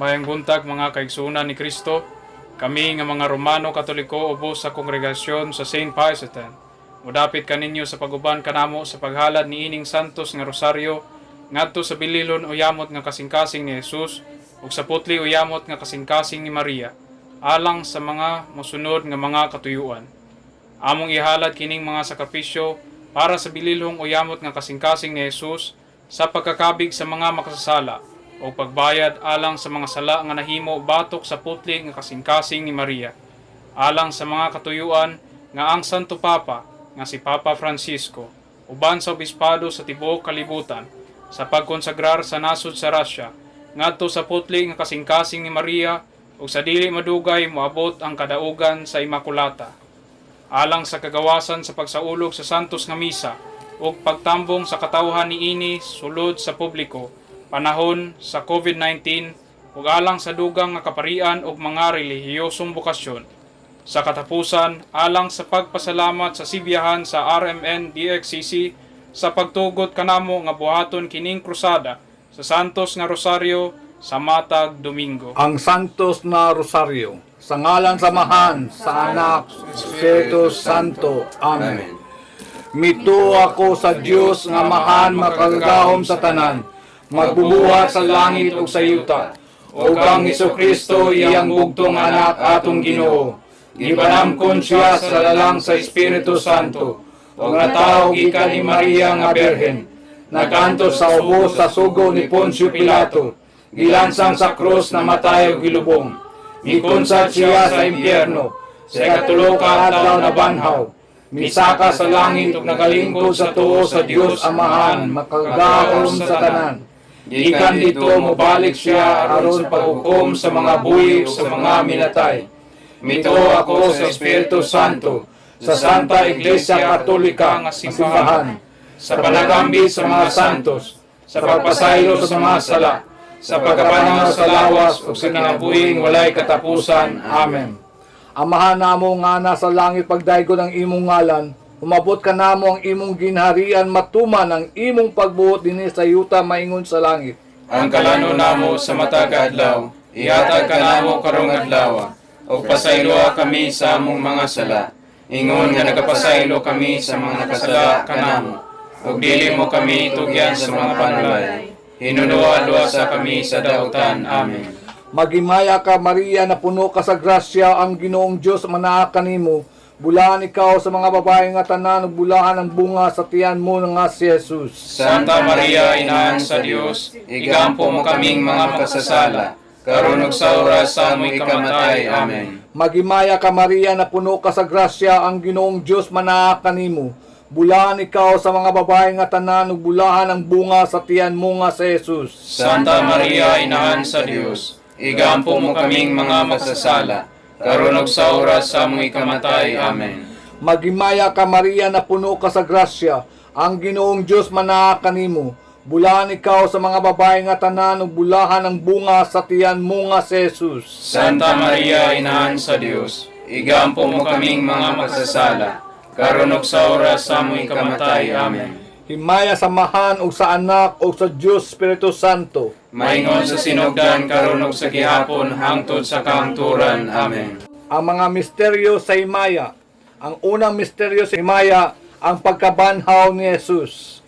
Maayong buntag, mga kaigsunan ni Kristo. Kami nga mga Romano Katoliko ubos sa kongregasyon sa St. Pius X, mudapit kaninyo sa paguban kanamo sa paghalad niining Santos nga Rosaryo ngadto sa bililhon o yamot nga kasing-kasing ni Jesus ug sa putli o yamot nga kasing-kasing ni Maria alang sa mga mosunod nga mga katuyuan. Among ihalad kining mga sakripisyo para sa bililhong o yamot nga kasing-kasing ni Jesus sa pagkakabig sa mga makasasala o pagbayad alang sa mga sala nga nahimo batok sa putli nga kasing-kasing ni Maria, alang sa mga katuyuan nga ang Santo Papa nga si Papa Francisco uban sa obispado sa tibuok kalibutan sa pagkonsagrar sa nasod sa Russia ngadto sa putli nga kasing-kasing ni Maria ug sa dili madugay moabot ang kadaugan sa Immaculata, alang sa kagawasan sa pagsaulog sa Santos nga Misa ug pagtambong sa katawhan niini sulod sa publiko panahon sa COVID-19 ug alang sa dugang nga kaparian ug mga relihiyosong bokasyon. Sa katapusan, alang sa pagpasalamat sa sibiyahan sa RMN DXCC sa pagtugot kanamo nga buhaton kining krusada sa Santos nga Rosaryo sa matag Domingo. Ang Santos na Rosaryo. Sa ngalan sa Amahan, sa Anak, Espiritu Santo. Amen. Mituo ako sa Dios nga Amahan makagagahom sa tanan, magbubuhat sa langit ug sa yuta, ug ang Kristo, iyang bugtong anak, atong Ginoo. Gipanamkon siya sa lalang sa Espiritu Santo, ug natawo gikan ni Maria nga Birhen. Nagantos sa ubos sa sugo ni Poncio Pilato, gilansang sa krus, namatay ug gilubong. Mikunsad siya sa impyerno, sa ikatulo ka adlaw nabanhaw. Misaka sa langit ug nagalingkod sa tuo sa Dios Amahan, makagagahom sa tanan. Gikan didto mobalik siya aron paghukom sa mga buhi ug sa mga minatay. Mituo ako sa Espiritu Santo, sa Santa Iglesia Katolika nga simbahan, sa panagambi sa mga santos, sa pagpasaylo sa mga sala, sa pagkabanhaw sa lawas ug sa kinabuhing walay katapusan. Amen. Amahan namo nga nasa langit, pagdaygon ang imong ngalan. Umabot kanamo ang imong ginharian, matuman ang imong pagbuot dinhi sa yuta maingon sa langit. Ang kalanon namo sa matag adlaw, ihatag kanamo karong adlaw, ug pasayloa kami sa among mga sala, ingon nga nagapasaylo kami sa mga nakasala kanamo. Ug dili mo kami tugyan sa mga panulay. Hinunoa luwasa kami sa dautan. Amen. Maghimaya ka, Maria, na puno ka sa grasya, ang Ginoong Dios manaa kanimo. Bulahan ikaw sa mga babae nga tanan ug bulahan ang bunga sa tiyan mo nga si Jesus. Santa Maria, Inahan sa Dios, igampo mo kaming mga makasasala, karon ug sa oras sa among ikamatay. Amen. Maghimaya ka, Maria, na puno ka sa grasya, ang Ginoong Dios manaa kanimo. Bulahan ikaw sa mga babae nga tanan ug bulahan ang bunga sa tiyan mo nga si Jesus. Santa Maria, Inahan sa Dios, igampo mo kaming mga makasasala, karon ug sa oras sa among ikamatay. Amen. Maghimaya ka, Maria, na puno ka sa grasya, ang Ginoong Dios manaa kanimo. Bulahan ikaw sa mga babae nga tanan ug bulahan ang bunga sa tiyan mo nga si Jesus. Santa Maria, Inahan sa Dios, igampo mo kaming mga makasasala, karon ug sa oras sa among ikamatay. Amen. Himaya sa Amahan ug sa Anak ug sa Dios Espiritu Santo. Maingon sa sinugdan, karon ug sa gihapon, hangtod sa kahangturan. Amen. Ang mga misteryo sa himaya. Ang unang misteryo sa himaya, ang pagkabanhaw ni Jesus.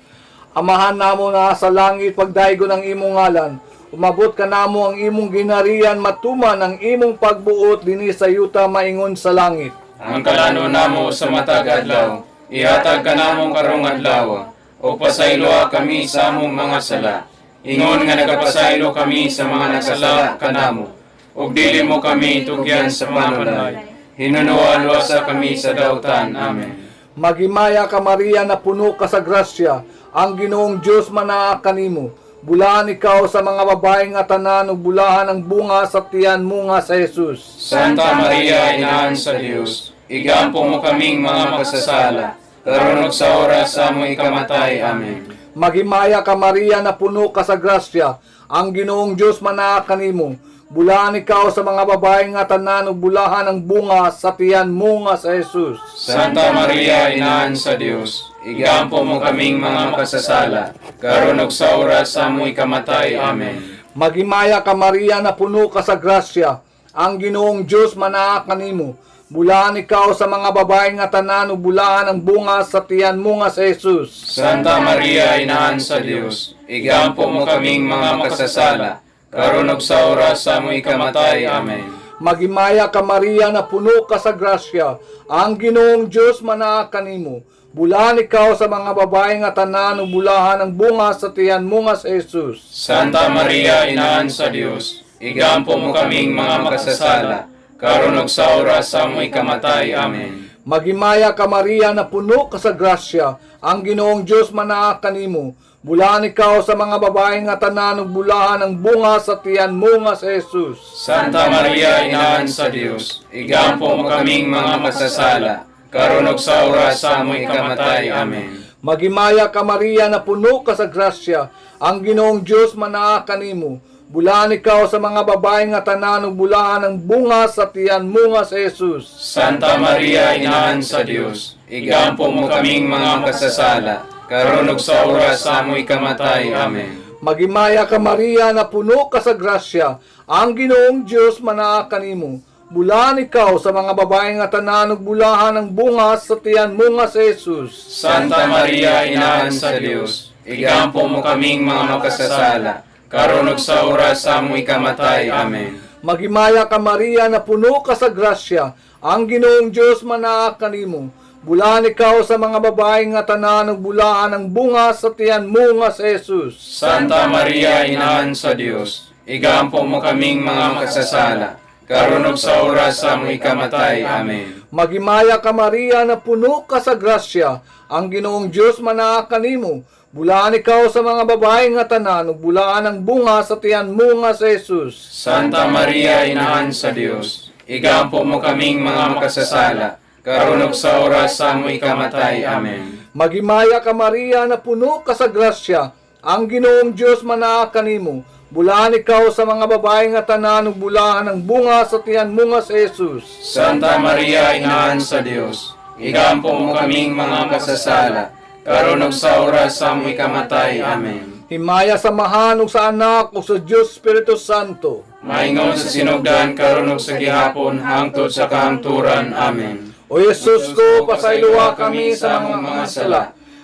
Amahan namo na sa langit, pagdaygon ang imong ngalan. Umabot kanamo ang imong ginharian, matuman ang imong pagbuot dinhi sa yuta maingon sa langit. Ang kalanon namo sa matag adlaw, ihatag kanamo karong adlaw, ug pasayloa kami sa among mga sala, ingon nga nagapasaylo kami sa mga nagsala kanamo. Ug dili mo kami tugyan sa panulay. Hinunoa luwasa kami sa dautan. Amen. Maghimaya ka, Maria, na puno ka sa grasya, ang Ginoong Dios manaa kanimo. Bulahan ikaw sa mga babae nga tanan ug bulahan ang bunga sa tiyan mo nga si Jesus. Santa Maria, Inahan sa Dios, igampo mo kaming mga makasasala, karon ug sa oras sa among ikamatay. Amen. Maghimaya ka, Maria, na puno ka sa grasya, ang Ginoong Dios manaa kanimo. Bulahan ikaw sa mga babae nga tanan ug bulahan ang bunga sa tiyan mo nga si Jesus. Santa Maria, Inahan sa Dios, igampo mo kaming mga makasasala, karon ug sa oras sa among ikamatay. Amen. Maghimaya ka, Maria, na puno ka sa grasya. Ang Ginoong Dios manaa kanimo. Bulahan ikaw sa mga babae nga tanan ug bulahan ang bunga sa tiyan mo nga si Jesus. Santa Maria, Inahan sa Dios, igampo mo kaming mga makasasala, karon ug sa oras sa among ikamatay. Amen. Maghimaya ka, Maria, na puno ka sa grasya. Ang Ginoong Dios manaa kanimo. Bulahan ikaw sa mga babae nga tanan ug bulahan ang bunga sa tiyan mo nga si Jesus. Santa Maria, Inahan sa Dios, igampo mo kaming mga makasasala, karon ug sa oras sa among ikamatay. Amen. Maghimaya ka, Maria, na puno ka sa grasya. Ang Ginoong Dios manaa kanimo. Bulahan ikaw sa mga babae nga tanan ug bulahan ang bunga sa tiyan mo nga si Jesus. Santa Maria, Inahan sa Dios, igampo mo kaming mga makasasala, karon ug sa oras sa among ikamatay. Amen. Maghimaya ka, Maria, na puno ka sa grasya. Ang Ginoong Dios manaa kanimo. Bulahan ikaw sa mga babae nga tanan ug bulahan ang bunga sa tiyan mo nga si Jesus. Santa Maria, Inahan sa Dios, igampo mo kaming mga makasasala, karon ug sa oras sa among ikamatay. Amen. Maghimaya ka, Maria, na puno ka sa grasya. Ang Ginoong Dios manaa kanimo. Bulahan ikaw sa mga babae nga tanan ug bulahan ang bunga sa tiyan mo nga si Jesus. Santa Maria, Inahan sa Dios, igampo mo kaming mga makasasala, karon ug sa oras sa among ikamatay. Amen. Maghimaya ka, Maria, na puno ka sa grasya. Ang Ginoong Dios manaa kanimo. Bulahan ikaw sa mga babae nga tanan ug bulahan ang bunga sa tiyan mo nga si Jesus. Santa Maria, Inahan sa Dios, igampo mo kaming mga makasasala, karon ug sa oras sa among ikamatay. Amen. Maghimaya ka, Maria, na puno ka sa grasya. Ang Ginoong Dios manaa kanimo. Bulahan ikaw sa mga babae nga tanan ug bulahan ang bunga sa tiyan mo nga si Jesus. Santa Maria, Inahan sa Dios, igampo mo kaming mga makasasala, karon ug sa oras sa among ikamatay. Amen. Maghimaya ka, Maria, na puno ka sa grasya. Ang Ginoong Dios manaa kanimo. Bulahan ikaw sa mga babae nga tanan ug bulahan ang bunga sa tiyan mo nga si Jesus. Santa Maria, Inahan sa Dios, igampo mo kaming mga makasasala, karon ug sa oras sa among ikamatay. Amen. Himaya sa Amahan ug sa Anak ug sa Dios Espiritu Santo. Maingon sa sinugdan karon ug sa gihapon hangtod sa kahangturan. Amen. O Jesus ko, pasayloa kami sa among mga sala.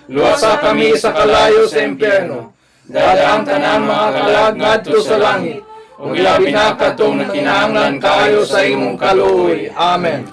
Luwasa kami sa kalayo sa impyerno. Dad-a ang tanang mga kalag ngadto sa langit. Ug ilabi na katong nakinahanglan kaayo sa imong kaluoy. Amen.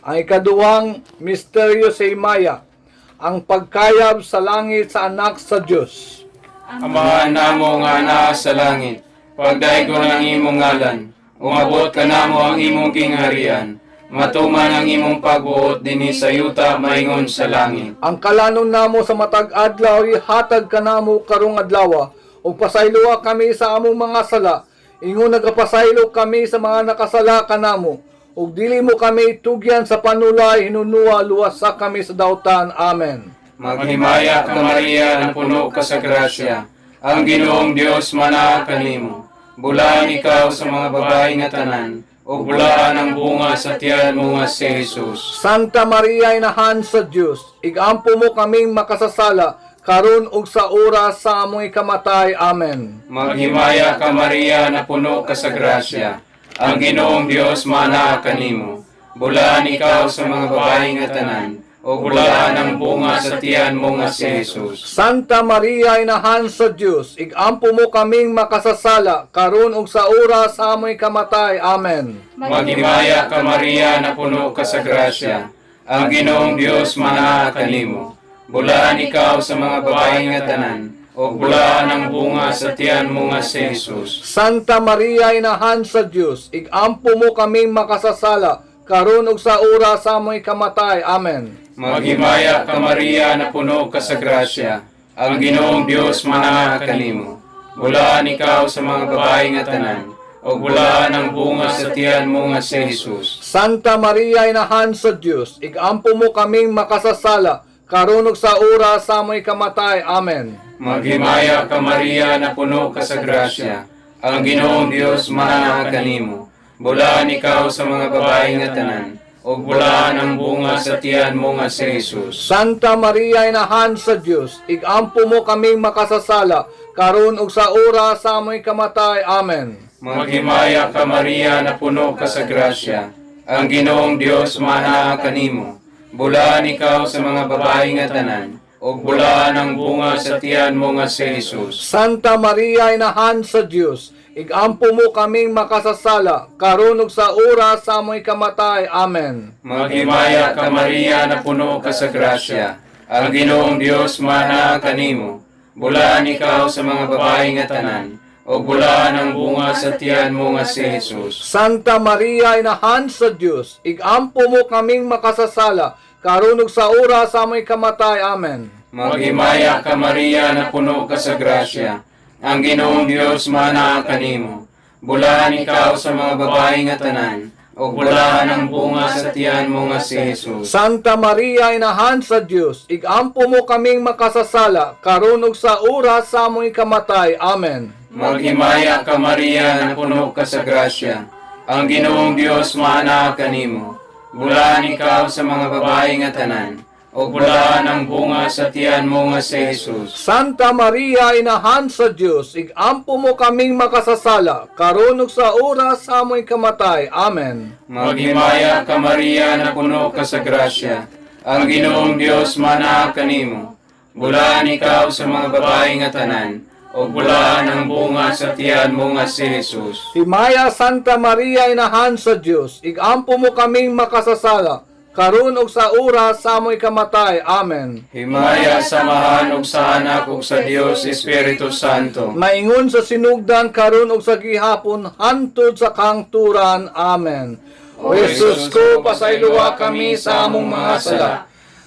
Ang ikaduhang misteryo sa himaya, ang pagkayab sa langit sa anak sa Dios. Amahan namo nga anaa sa langit, pagdaygon ang imong ngalan, umabot kanamo ang imong gingharian, matuman ang imong pagbuot dinhi sa yuta maingon sa langit. Ang kalanon namo sa matag adlaw ihatag kanamo karong adlaw, ug pasayloa kami sa among mga sala ingon nagapasaylo kami sa mga nakasala kanamo, ug dili mo kami tugyan sa panulay, hinunua luwasa kami sa dautan. Amen. Maghimaya ka, Maria, na puno ka sa grasya. Ang Ginoong Dios manaa kanimo. Bulahan ikaw sa mga babae nga tanan, ug bulahan ang bunga sa tiyan mo nga si Jesus. Santa Maria, Inahan sa Dios, igampo mo kaming makasasala karon ug sa oras sa among ikamatay. Amen. Maghimaya ka, Maria, na puno ka sa grasya. Ang Ginoong Dios manaa kanimo. Bulahan ikaw sa mga babae nga tanan, ug bulahan ang bunga sa tiyan mo nga si Jesus. Santa Maria, Inahan sa Dios, igampo mo kaming makasasala karon ug sa oras sa among ikamatay. Amen. Maghimaya ka, Maria, na puno ka sa grasya. Ang Ginoong Dios manaa kanimo. Bulahan ikaw sa mga babae nga tanan, ug bulahan ang bunga sa tiyan mo nga si Jesus. Santa Maria, Inahan sa Dios, igampo mo kaming makasasala karon ug sa oras sa among ikamatay. Amen. Maghimaya ka, Maria, na puno ka sa grasya. Ang Ginoong Dios manaa kanimo. Bulahan ikaw sa mga babae nga tanan, ug bulahan ang bunga sa tiyan mo nga si Jesus. Santa Maria, Inahan sa Dios, igampo mo kaming makasasala karon ug sa oras sa among ikamatay. Amen. Maghimaya ka, Maria, na puno ka sa grasya. Ang Ginoong Dios manaa kanimo. Bulahan ikaw sa mga babae nga tanan, ug bulahan ang bunga sa tiyan mo nga si Jesus. Santa Maria, Inahan sa Dios, igampo mo kaming makasasala karon ug sa oras sa amoy kamatay. Amen. Maghimaya ka, Maria, na puno ka sa grasya. Ang Ginoong Dios manaa kanimo. Bulaan ikaw sa mga babae nga tanan, ug bulaan ang bunga sa tiyan mo nga si Jesus. Santa Maria, Inahan sa Dios, igampo mo kaming makasasala, karon ug sa oras sa amoy kamatay. Amen. Maghimaya ka, Maria, na puno ka sa grasya. Ang Ginoong Dios manaa kanimo. Bulaan ikaw sa mga babae nga tanan, ug bulaan ang bunga sa tiyan mo nga si Jesus. Santa Maria, Inahan sa Dios, igampo mo kaming makasasala, karon ug sa oras sa amoy kamatay. Amen. Maghimaya ka, Maria, na puno ka sa grasya. Ang Ginoong Dios manaa kanimo. Bulaan ikaw sa mga babae nga tanan, ug bulaan ang bunga sa tiyan mo nga si Jesus. Santa Maria, Inahan sa Dios, igampo mo kaming makasasala, karon ug sa oras sa amoy kamatay. Amen. Maghimaya ka, Maria, na puno ka sa grasya. Ang Ginoong Dios manaa kanimo. Bulaan ikaw sa mga babae nga tanan, ug bulaan ang bunga sa tiyan mo nga si Jesus. Santa Maria, Inahan sa Dios, igampo mo kaming makasasala, karon ug sa oras sa amoy kamatay. Amen. Maghimaya ka, Maria, na puno ka sa grasya. Ang Ginoong Dios manaa kanimo. Bulaan ikaw sa mga babae nga tanan, ug bulaan ang bunga sa tiyan mo nga si Jesus. Himaya, Santa Maria, Inahan sa Dios, igampo mo kaming makasasala, karon ug sa oras sa amoy kamatay. Amen. Himaya sa Amahan ug sa Anak ug sa Dios Espiritu Santo. Maingon sa sinugdan, karon ug sa gihapon, hantod sa kangturan. Amen. O Jesus ko, pasayloa kami sa among mga sala.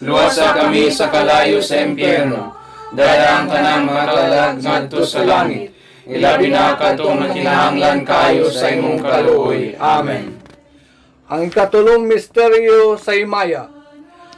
Luwasa kami sa kalayo sa impyerno. Dala ang tanang mga kalag ngadto sa langit. Ilabi na kadtong nakinahanglan kaayo sa imong kaluoy. Amen. Ang ikatulong misteryo sa himaya,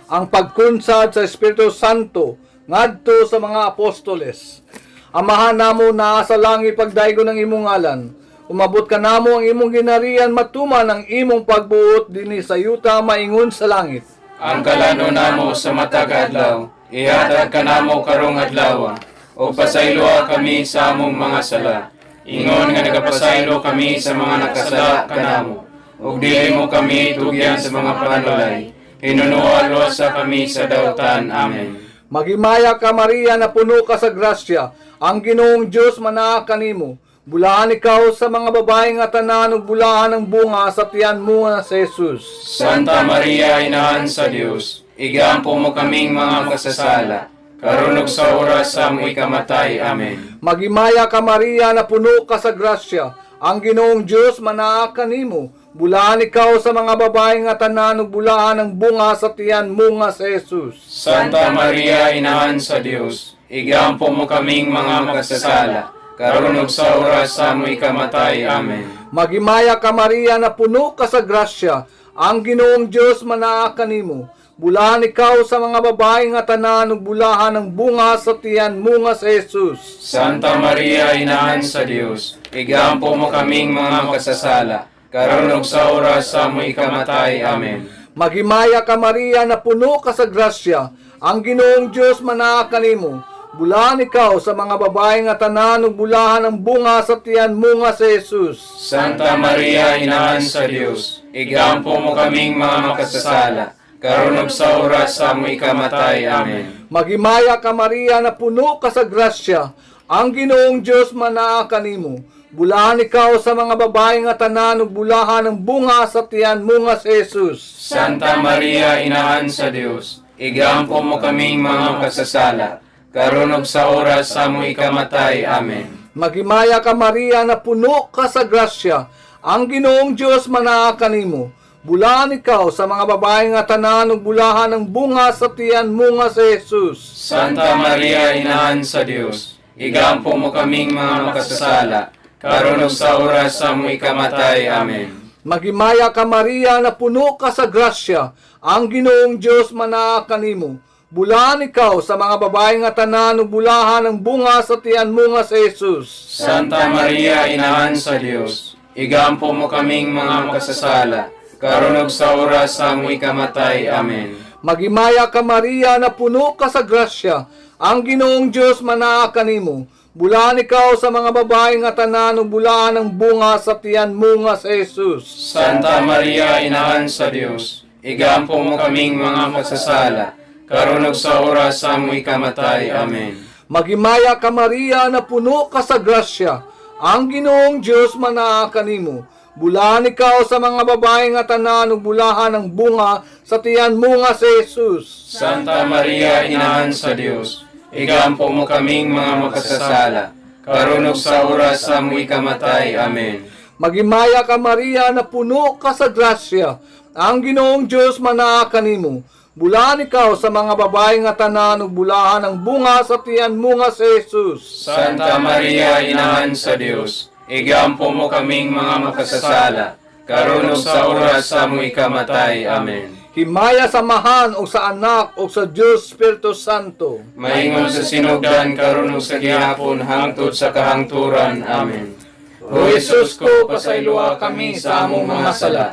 ang pagkunsad sa Espiritu Santo ngadto sa mga apostoles. Amahan namo naa sa langit, pagdaygo ng imong ngalan. Umabot ka namo ang imong ginarian, matuman ang imong pagbuot dinhi sa yuta maingon sa langit. Ang kalano namo sa matag adlaw, ihatag kanamo karong adlaw, o pasayloa kami sa among mga sala. Ingon nga nagapasaylo kami sa mga nakasala kanamo. Ug dili mo kami tugyan sa mga panulay. Hinunoa luwasa kami sa dautan. Amen. Maghimaya ka, Maria, na puno ka sa grasya. Ang Ginoong Dios manaa kanimo. Bulaan ikaw sa mga babae nga tanan ug bulaan ang bunga sa tiyan mo nga si Jesus. Santa Maria, Inahan sa Dios, igampo mo kaming mga makasasala, karon ug sa oras sa among ikamatay. Amen. Maghimaya ka, Maria, na puno ka sa grasya. Ang Ginoong Dios manaa kanimo. Bulaan ikaw sa mga babae nga tanan ug bulaan ang bunga sa tiyan mo nga si Jesus. Santa Maria, Inahan sa Dios, igampo mo kaming mga makasasala, karon ug sa oras sa among ikamatay. Amen. Maghimaya ka, Maria, na puno ka sa grasya. Ang Ginoong Dios manaa kanimo. Bulaan ikaw sa mga babae nga tanan ug bulahan ang bunga sa tiyan mo nga si Jesus. Santa Maria, Inahan sa Dios, igampo mo kaming mga makasasala, karon ug sa oras sa among ikamatay. Amen. Maghimaya ka, Maria, na puno ka sa grasya. Ang Ginoong Dios manaa kanimo. Bulaan ikaw sa mga babae nga tanan ug bulahan ang bunga sa tiyan mo nga si Jesus. Santa Maria, Inahan sa Dios, igampo mo kaming mga makasasala, karon ug sa oras sa among ikamatay. Amen. Maghimaya ka, Maria, na puno ka sa grasya. Ang Ginoong Dios manaa kanimo. Bulahan ikaw sa mga babae nga tanan ug bulahan ang bunga sa tiyan mo nga si Jesus. Santa Maria, Inahan sa Dios, igampo mo kaming mga makasasala, karon ug sa oras sa among ikamatay. Amen. Maghimaya ka, Maria, na puno ka sa grasya. Ang Ginoong Dios manaa kanimo. Bulaan ikaw sa mga babae nga tanan ug bulahan ang bunga sa tiyan mo nga si Jesus. Santa Maria, Inahan sa Dios, igampo mo kaming mga makasasala, karon ug sa oras sa among ikamatay. Amen. Maghimaya ka, Maria, na puno ka sa grasya. Ang Ginoong Dios manaa kanimo. Bulaan ikaw sa mga babae nga tanan ug bulahan ang bunga sa tiyan mo nga si Jesus. Santa Maria, Inahan sa Dios, igampo mo kaming mga makasasala, karon ug sa oras sa among ikamatay. Amen. Maghimaya ka, Maria, na puno ka sa grasya. Ang Ginoong Dios manaa kanimo. Bulahan ikaw sa mga babae nga tanan ug bulahan ang bunga sa tiyan mo nga si Jesus. Santa Maria, Inahan sa Dios, igampo mo kaming mga makasasala, karon ug sa oras sa among ikamatay. Amen. Maghimaya ka, Maria, na puno ka sa grasya. Ang Ginoong Dios manaa kanimo. Bulahan ikaw sa mga babae nga tanan ug bulahan ang bunga sa tiyan mo nga si Jesus. Santa Maria, Inahan sa Dios, igampo mo kaming mga makasasala, karon ug sa oras sa among ikamatay. Amen. Maghimaya ka, Maria, na puno ka sa grasya. Ang Ginoong Dios manaa kanimo. Bulahan ikaw sa mga babae nga tanan ug bulahan ang bunga sa tiyan mo nga si Jesus. Santa Maria, Inahan sa Dios, igampo mo kaming mga makasasala, karon ug sa oras sa among ikamatay. Amen. Himaya sa Amahan o sa Anak o sa Dios Espiritu Santo. Maingon sa sinugdan karon ug sa gihapon hangtod sa kahangturan. Amen. O Jesus ko, pasayloa kami sa among mga sala.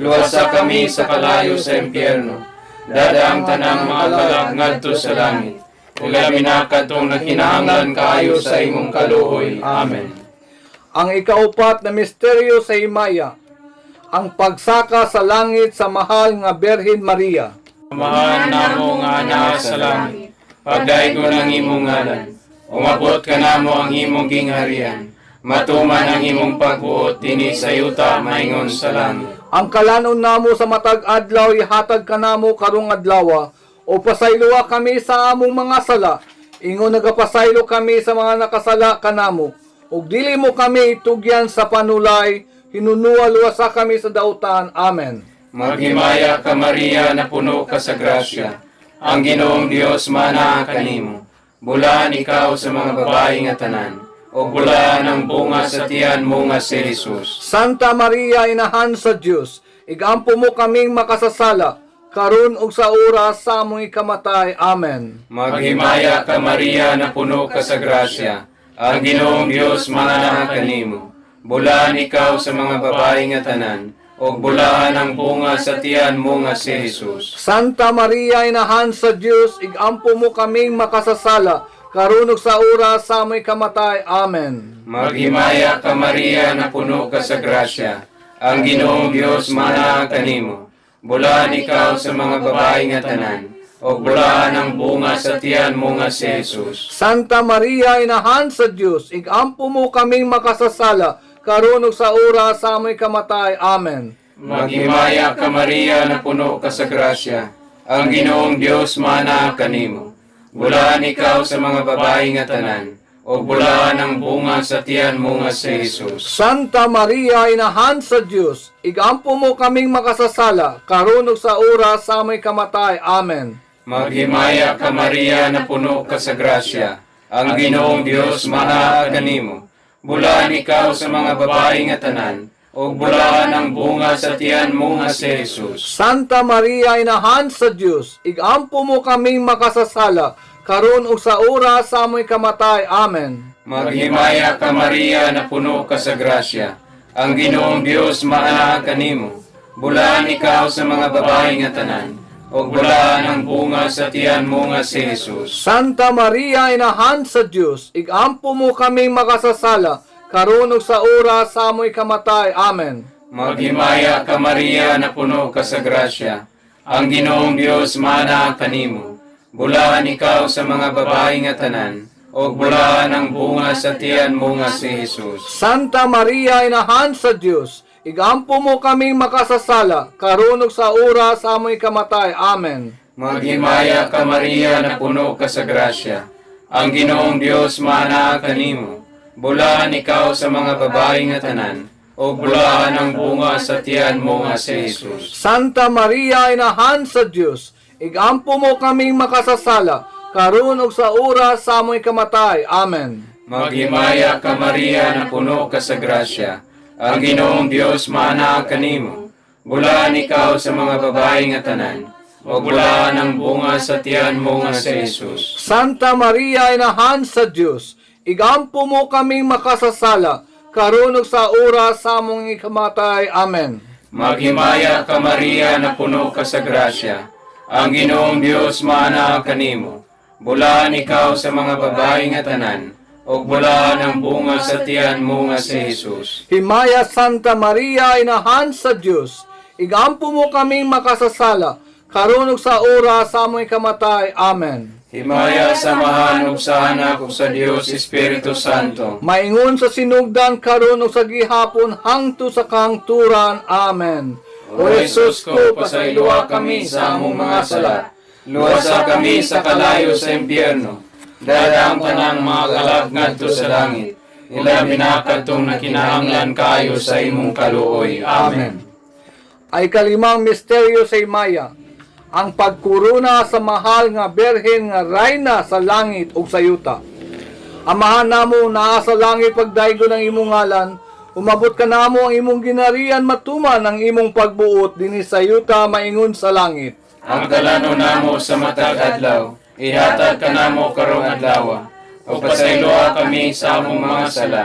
Luwasa kami sa kalayo sa impyerno. Dada ang tanang mga kalag ngadto sa langit. Ug labi na kadtong nagkinahanglan kaayo sa imong kaluoy. Amen. Ang ikaupat na misteryo sa himaya, ang pagsaka sa langit sa mahal nga Birhen Maria. Amahan namo nga naa sa langit, pagdaygon ang imong ngalan. Umabot kanamo ang imong gingharian. Matuman ang imong pagbuot dinhi sa yuta maingon sa langit. Ang kalanon namo sa matag adlaw ihatag kanamo karong adlaw o pasayloa kami sa among mga sala ingon nagapasaylo kami sa mga nakasala kanamo ug dili mo kami itugyan sa panulay, hinunua luwasa kami sa dautan. Amen. Maghimaya ka, Maria, na puno ka sa grasya. Ang Ginoong Dios manaa kanimo. Bulaan ikaw sa mga babae nga tanan, ug bulaan ang bunga sa tiyan mo nga si Jesus. Santa Maria, Inahan sa Dios, igampo mo kaming makasasala karon ug sa oras sa among ikamatay. Amen. Maghimaya ka, Maria, na puno ka sa grasya. Ang Ginoong Dios manaa kanimo. Bulaan ikaw sa mga babae nga tanan, ug bulaan ang bunga sa tiyan mo nga si Jesus. Santa Maria, Inahan sa Dios, igampo mo kaming makasasala karon ug sa oras sa among ikamatay. Amen. Maghimaya ka, Maria, na puno ka sa grasya. Ang Ginoong Dios manaa kanimo. Bulaan ikaw sa mga babae nga tanan, ug bulaan ang bunga sa tiyan mo nga si Jesus. Santa Maria, Inahan sa Dios, igampo mo kaming makasasala karon ug sa oras sa among ikamatay. Amen. Maghimaya ka, Maria, na puno ka sa grasya. Ang Ginoong Dios manaa kanimo. Bulaan ikaw sa mga babae nga tanan, ug bulaan ang bunga sa tiyan mo nga si Jesus. Santa Maria, Inahan sa Dios, igampo mo kaming makasasala karon ug sa oras sa among ikamatay. Amen. Maghimaya ka, Maria, na puno ka sa grasya. Ang Ginoong Dios manaa kanimo. Bulaan ikaw sa mga babae nga tanan, ug bulaan ang bunga sa tiyan mo nga si Jesus. Santa Maria, Inahan sa Dios, igampo mo kaming makasasala karon ug sa oras sa among ikamatay. Amen. Maghimaya ka, Maria, na puno ka sa grasya. Ang Ginoong Dios maanaa kanimo. Bulaan ikaw sa mga babae nga tanan, ug bulaan ang bunga sa tiyan mo nga si Jesus. Santa Maria, Inahan sa Dios, igampo mo kaming makasasala karon ug sa oras sa among ikamatay. Amen. Maghimaya ka, Maria, na puno ka sa grasya. Ang Ginoong Dios maanaa kanimo. Bulaan ikaw sa mga babae nga tanan, ug bulaan ang bunga sa tiyan mo nga si Jesus. Santa Maria, Inahan sa Dios, igampo mo kaming makasasala karon ug sa oras sa among ikamatay. Amen. Maghimaya ka, Maria, na puno ka sa grasya. Ang Ginoong Dios maanaa kanimo. Bulaan ikaw sa mga babae nga tanan, ug bulaan ang bunga sa tiyan mo nga si Jesus. Santa Maria, Inahan sa Dios, igampo mo kaming makasasala karon ug sa oras sa among ikamatay. Amen. Maghimaya ka, Maria, na puno ka sa grasya. Ang Ginoong Dios maanaa kanimo. Bulaan ikaw sa mga babae nga tanan, ug bulaan ang bunga sa tiyan mo nga si Jesus. Santa Maria, Inahan sa Dios, igampo mo kaming makasasala karon ug sa oras sa among ikamatay. Amen. Maghimaya ka, Maria, na puno ka sa grasya. Ang Ginoong Dios maanaa kanimo. Bulaan ikaw sa mga babae nga tanan, Ug bulahan ang bunga sa tiyan mo nga si Jesus. Himaya, Santa Maria, Inahan sa Dios, igampo mo kaming makasasala, karon ug sa oras sa among ikamatay. Amen. Himaya sa Amahan ug sa Anak ug sa Dios Espiritu Santo. Maingon sa sinugdan, karon ug sa gihapon, hangtod sa kahangturan. Amen. O Jesus ko, pasayloa kami sa among mga sala. Luwasa kami sa kalayo sa impyerno. Dala ang tanang mga kalag ngadto sa langit. Ilabi na kadtong nakinahanglan kaayo sa imong kaluoy. Amen. Ay kalimang misteryo sa himaya, ang pagkuruna sa mahal nga Berhen nga Rayna sa langit ug sa yuta. Amahan namo naa sa langit, pagdaygon ang imong ngalan, umabot kanamo ang imong ginarian, matuman ang imong pagbuot dinhi sa yuta maingon sa langit. Ang kalano namo sa matag adlaw, ihatag kanamo karong adlaw. Ug pasayloa kami sa among mga sala.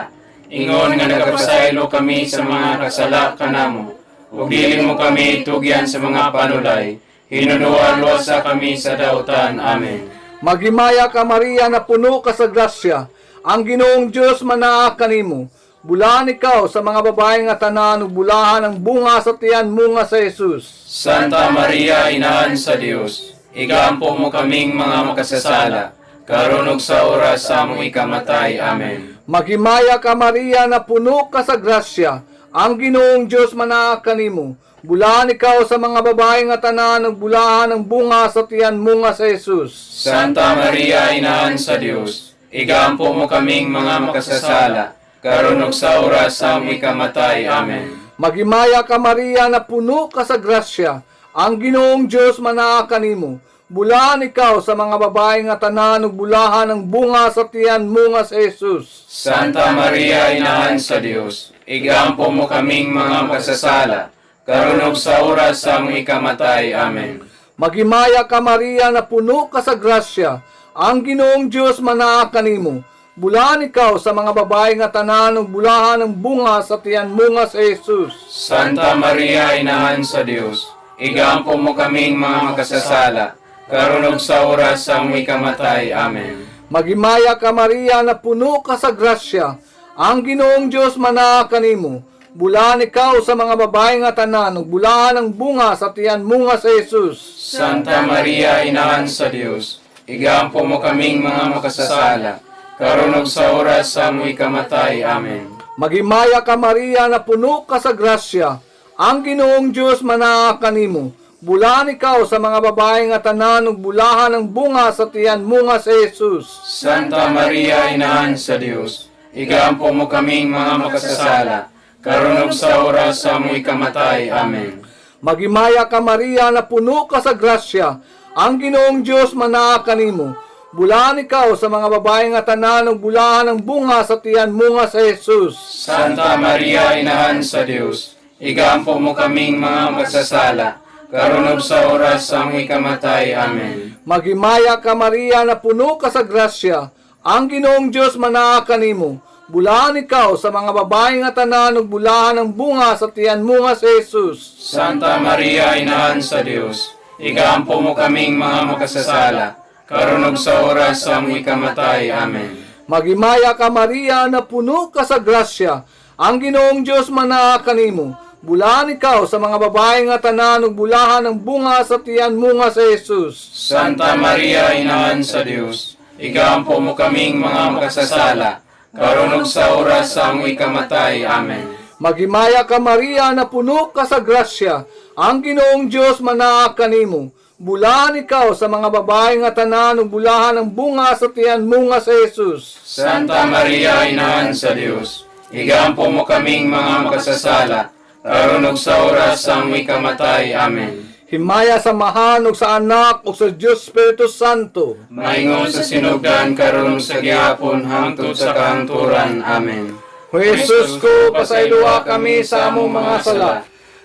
Ingon nga nagapasaylo kami sa mga kasala kanamo. Ug dili mo kami tugyan sa mga panulay. Hinunuan luwasa kami sa dautan. Amen. Maghimaya ka, Maria, na puno ka sa grasya. Ang Ginoong Dios manaa kanimo. Bulahan ikaw sa mga babae nga tanan ug bulahan ang bunga sa tiyan mo nga sa Jesus. Santa Maria, Inahan sa Dios, igampo mo kaming mga makasasala, karon ug sa oras sa among ikamatay. Amen. Maghimaya ka, Maria, na puno ka sa grasya. Ang Ginoong Dios manaa kanimo. Bulahan ikaw sa mga babae nga tanan ug bulahan ang bunga sa tiyan mo nga sa Jesus. Santa Maria, Inahan sa Dios, igampo mo kaming mga makasasala, karon ug sa oras sa among ikamatay. Amen. Maghimaya ka, Maria, na puno ka sa grasya. Ang Ginoong Dios manaa kanimo. Bulahan ikaw sa mga babae nga tanan ug bulahan ang bunga sa tiyan mo nga sa Jesus. Santa Maria, Inahan sa Dios, igampo mo kaming mga makasasala, karon ug sa oras sa among ikamatay. Amen. Maghimaya ka, Maria, na puno ka sa grasya. Ang Ginoong Dios manaa kanimo. Bulahan ikaw sa mga babae nga tanan ug bulahan ang bunga sa tiyan mo nga sa Jesus. Santa Maria, Inahan sa Dios, igampo mo kaming mga makasasala, karon ug sa oras sa among ikamatay. Amen. Maghimaya ka, Maria, na puno ka sa grasya. Ang Ginoong Dios manaa kanimo. Bulahan ikaw sa mga babae nga tanan ug bulahan ang bunga sa tiyan mo nga sa Jesus. Santa Maria, Inahan sa Dios, igampo mo kaming mga makasasala, karon ug sa oras sa among ikamatay. Amen. Maghimaya ka, Maria, na puno ka sa grasya. Ang Ginoong Dios manaa kanimo. Bulahan ikaw sa mga babae nga tanan ug bulahan ang bunga sa tiyan mo nga sa Jesus. Santa Maria, Inahan sa Dios, igampo mo kaming mga makasasala, karon ug sa oras sa among ikamatay. Amen. Maghimaya ka, Maria, na puno ka sa grasya. Ang Ginoong Dios manaa kanimo. Bulahan ikaw sa mga babae nga tanan ug bulahan ang bunga sa tiyan mo nga sa Jesus. Santa Maria, Inahan sa Dios, igampo mo kaming mga makasasala, karon ug sa oras sa among ikamatay. Amen. Maghimaya ka, Maria, na puno ka sa grasya. Ang Ginoong Dios manaa kanimo. Bulahan ikaw sa mga babae nga tanan ug bulahan ang bunga sa tiyan mo nga sa Jesus. Santa Maria, Inahan sa Dios, igampo mo kaming mga makasasala, karon ug sa oras sa among ikamatay. Amen. Maghimaya ka, Maria, na puno ka sa grasya. Ang Ginoong Dios manaa kanimo. Bulahan ikaw sa mga babae nga tanan ug bulahan ang bunga sa tiyan mo nga sa Jesus. Santa Maria, Inahan sa Dios, igampo mo kaming mga makasasala, karon ug sa oras sa among ikamatay. Amen. Maghimaya ka, Maria, na puno ka sa grasya. Ang Ginoong Dios manaa kanimo. Bulahan ikaw sa mga babae nga tanan ug bulahan ang bunga sa tiyan mo nga sa Jesus. Santa Maria, Inahan sa Dios, igampo mo kaming mga makasasala, karon ug sa oras sa among ikamatay. Amen. Himaya sa Amahan ug sa Anak ug sa Dios Espiritu Santo. Maingon sa sinugdan, karon ug sa gihapon, hangtod sa kahangturan. Amen. O Jesus ko, pasayloa kami sa among mga sala.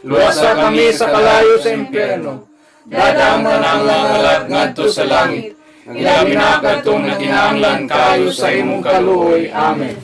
Luwasa kami sa kalayo sa impyerno. Dala ang tanang mga kalag ngadto sa langit. Labi na kadtong nakinahanglan kaayo sa imong kaluoy. Amen.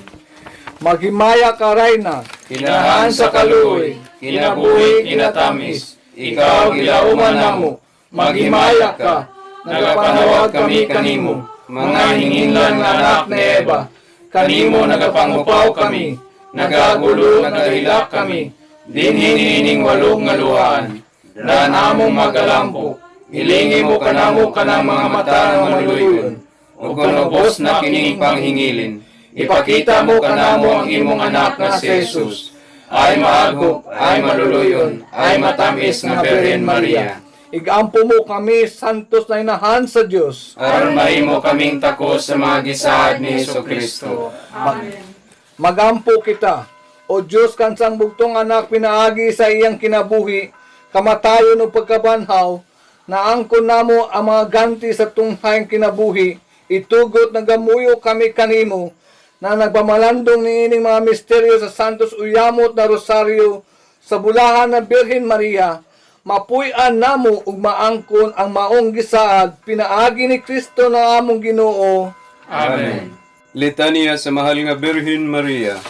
Maghimaya ka, Rayna, Inahan sa kaluoy, kinabuhi, kinatamis, ikaw gilauman namo, maghimaya ka, nagapanawag kami kanimo, mga hinginlan nga anak ni Eva, Kanimo nagapangupaw kami, nagagulo, nagahilak kami, dinhi niining walog nga luhaan, daan among magalampo, hilingi mo kanamo kanang mga mata nga maluluyon, Ug kon ubos na kining panghingilin, ipakita mo kanamo ang imong anak nga si Jesus. Ay maagop, ay maluluyon, ay matamis nga Birhen Maria. Igampo mo kami, santos na inahan sa Dios. Aron mahimo kaming takos sa mga gisaad ni Hesus Kristo. Magampo kita. O Diyos, kansang bugtong anak pinaagi sa iyang kinabuhi, kamatayon o pagkabanhaw, naangkon namo ang mga ganti sa tunghayang kinabuhi, itugot nagamuyo kami kanimo, na nagpamalandong niining mga misteryo sa Santos Uyamot na Rosario, sa bulahan ng Birhen Maria, mapuy-an namo ug maangkon ang maong gisaad pinaagi ni Kristo na among Ginoo. Amen. Litanya sa Mahal nga Birhen Maria.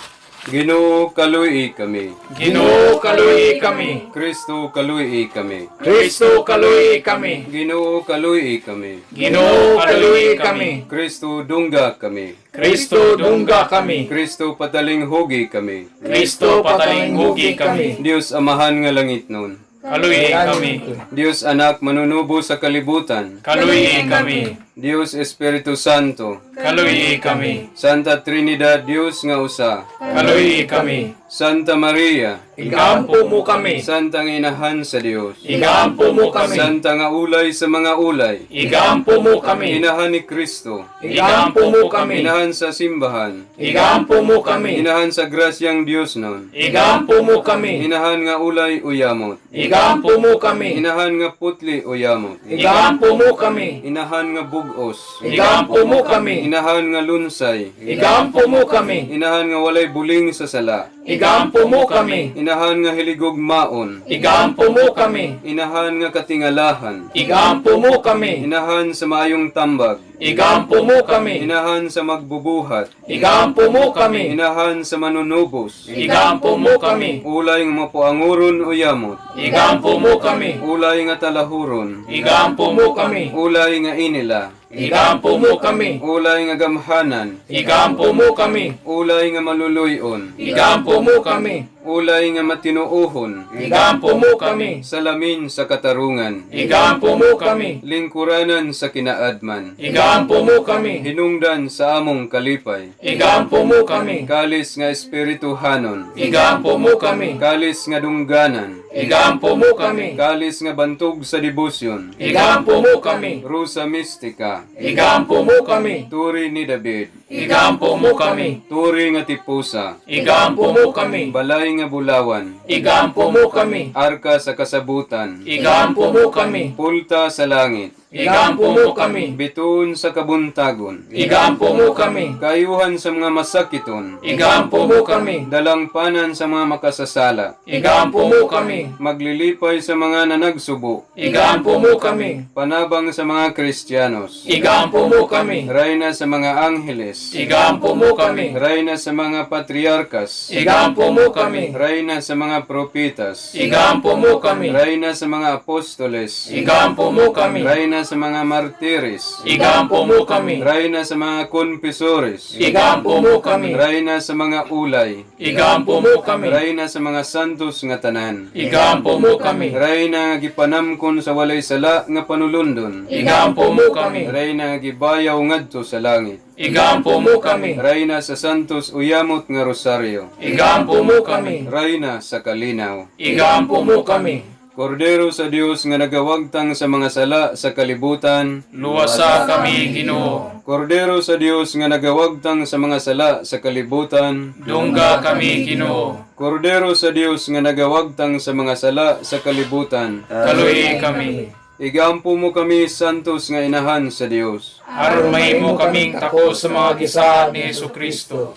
Ginoo, kaluyi kami. Ginoo, kaluyi kami. Kristo, kaluyi kami. Kristo, kaluyi kami. Ginoo, kaluyi kami. Ginoo, kaluyi kami. Kristo, dungga kami. Kristo, dungga kami. Kristo, patalinghugi kami. Kristo, patalinghugi kami. Dios Amahan nga langit nun. Kaluyi kami. Dios Anak manunubo sa kalibutan. Kaluyi kami. Dios Espiritu Santo. Kaluyi kami. Santa Trinidad Dios nga usa. Kaluyi kami. Santa Maria. Igampo mo kami. Santa nga inahan sa Dios. Igampo mo kami. Santa nga ulay sa mga ulay. Igampo mo kami. Inahan ni Kristo. Igampo mo kami. Inahan sa simbahan. Igampo mo kami. Inahan sa grasyang Dios nun. Igampo mo kami. Inahan nga ulay uyamot. Igampo mo kami. Inahan nga putli uyamot. Igampo mo kami. Inahan nga bugos. Igampo mo kami. Inahan nga lunsay. Igampo mo kami. Inahan nga walay buling sa sala. Igampo mo kami. Inahan nga hiligog maon. Igampo mo kami. Inahan nga katingalahan. Igampo mo kami. Inahan sa maayong tambag. Igampo mo kami. Inahan sa magbubuhat. Igampo mo kami. Inahan sa manunubos. Igampo mo kami. Ulay nga mapuanguron o yamot. Igampo mo kami. Ulay nga talahuron. Igampo mo kami. Ulay nga inila. Igampo mo kami. Ulay nga gamhanan. Igampo mo kami. Ulay nga maluluyon. Igampo mo kami. Ulay nga matinuohon. Igampo mo kami. Salamin sa katarungan. Igampo mo kami. Lingkuranan sa kinaadman. Igampo mo kami. Hinungdan sa among kalipay. Igampo mo kami. Kalis nga espirituhanon. Igampo mo kami. Kalis nga dungganan. Igampo mo kami. Kalis nga bantog sa debosyon. Igampo mo kami. Rusa Mystica. Igampo mo kami. Turi ni David. Igampo mo kami. Turi nga tipusa. Igampo mo kami. Balay nga bulawan. Igampo mo kami. Arka sa kasabutan. Igampo mo kami. Pulta sa langit. Igampo mo kami. Bituon sa kabuntagon. Igampo mo kami. Kayuhan sa mga masakiton. Igampo mo kami. Dalangpanan sa mga makasasala. Igampo mo kami. Maglilipay sa mga nanagsubo. Igampo mo kami. Panabang sa mga Kristiyanos. Igampo mo kami. Rayna sa mga angheles. Igampo mo kami. Rayna sa mga patriarkas. Igampo mo kami. Rayna sa mga propitas. Igampo mo kami. Rayna sa mga apostoles. Igampo mo kami. Rayna sa mga martires. Igampo mo kami. Rayna sa mga konfesores. Igampo mo kami. Rayna sa mga ulay. Igampo mo kami. Rayna sa mga santos nga tanan. Igampo mo kami. Rayna nga gipanamkon sa walay sala nga panulundon. Igampo mo kami. Rayna nga gibayaw ngadto sa langit. Igampo mo kami. Rayna sa santos uyamot nga rosaryo. Igampo mo kami. Rayna sa kalinaw. Igampo mo kami. Kordero sa Dios nga nagawagtang sa mga sala sa kalibutan. Luwasa kami, Ginoo. Kordero sa Dios nga nagawagtang sa mga sala sa kalibutan. Dungga kami, Ginoo. Kordero sa Dios nga nagawagtang sa mga sala sa kalibutan. Kaluyi kami. Igampo mo kami, santos nga inahan sa Dios. Aron mahimo kaming tako sa mga gisaad ni Hesus Kristo.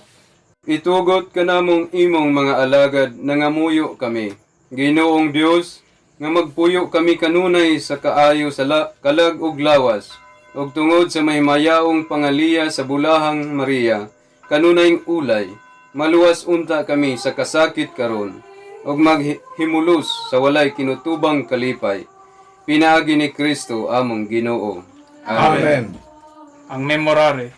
Itugot kanamong imong mga alagad, nangamuyo kami. Ginoong Dios, nga magpuyo kami kanunay sa kaayo sa kalag ug lawas, ug tungod sa mahimayaong pangaliya sa bulahang Maria, kanunayng ulay, maluwas unta kami sa kasakit karon, ug maghimulos sa walay kinutubang kalipay. Pinaagi ni Kristo among Ginoo. Amen. Ang memorare.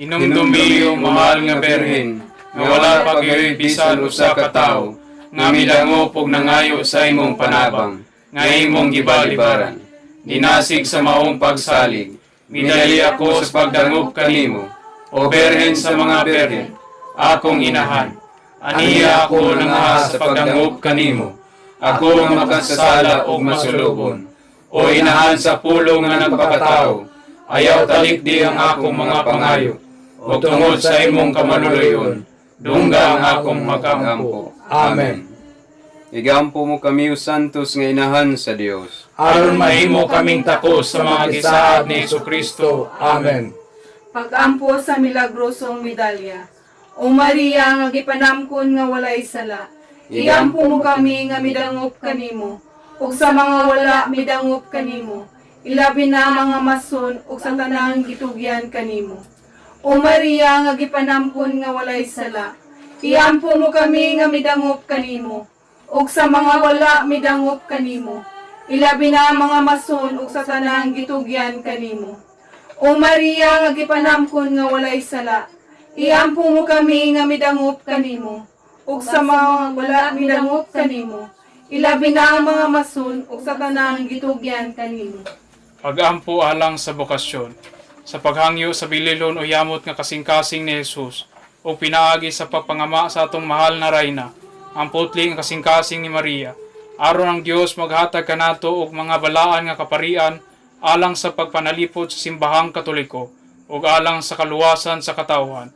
Hinumdumi, o mahal nga Birhen, nga wala pa gyud bisan usa ka tawo nga midangop og nangayo sa imong panabang, nga imong gibalibaran. Dinasig sa maong pagsalig, midali ako sa pagdangop kanimo, o Birhen sa mga birhen, akong inahan. Aniya ako nangahas sa pagdangop kanimo, ako nga makasasala og masulubon. O inahan sa pulong nga nagpakatao, ayaw talikdi ang akong mga pangayo, ug tungod sa imong kamaluluyon, dungga ang akong magampo. Amen. Igampo mo kami o santos nga inahan sa Dios. Aron mahimo kaming takos sa mga gisaad ni Kristo. Amen. Pagampo sa milagrosong medalya. O Maria nga gipanamkon nga walay sala, iampo mo kami nga midangop kanimo, ug sa mga wala midangop kanimo, ilabi na mga mason ug sa tanang gitugyan kanimo. O Maria nga gipanamkon nga walay sala, iampo mo kami nga midangop kanimo, ug sa mga wala midangop kanimo, ilabi na mga mason ug sa tanang gitugyan kanimo. O Maria nga gipanamkon nga walay sala, iampo mo kami nga midangop kanimo, ug sa mga wala midangop kanimo, ilabi na ang mga mason ug sa tanang gitugyan kanimo. Pagampo alang sa bokasyon, sa paghangyo sa bililon o yamot nga kasing-kasing ni Jesus, o pinaagi sa pagpangama sa atong mahal na rayna, ang putli nga kasing-kasing ni Maria, aron ang Dios maghatag kanato og mga balaan nga kaparian alang sa pagpanalipod sa simbahang Katoliko ug alang sa kaluwasan sa katawhan.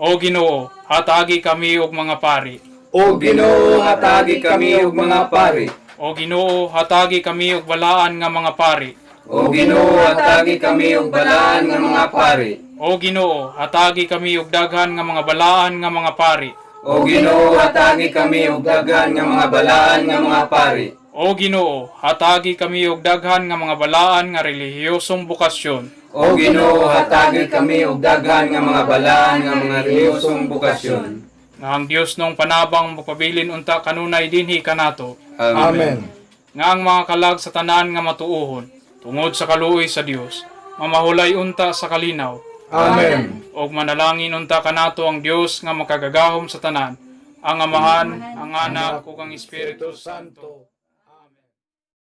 O Ginoo, hatagi kami og mga pari. O Ginoo, hatagi kami og mga pari. O Ginoo, hatagi kami og balaan nga mga pari. O Ginoo, hatagi kami og balaan nga mga pari. O Ginoo, hatagi kami og daghan nga mga balaan nga mga pari. O Ginoo, hatagi kami og daghan nga mga balaan nga mga pari. O Ginoo, hatagi kami og daghan nga mga balaan nga relihiyosong bokasyon. O Ginoo, hatagi kami og daghan nga mga balaan nga mga relihiyosong bokasyon. Nga ang Dios nung panabang magpabilin unta kanunay dinhi kanato. Amen. Nga ang mga kalag sa tanan nga matuohon tungod sa kaluoy sa Dios, mamahulay unta sa kalinaw. Amen. Og manalangin unta kanato ang Dios nga makagagahom sa tanan, ang Amahan, ang Anak ug ang Espiritu Santo.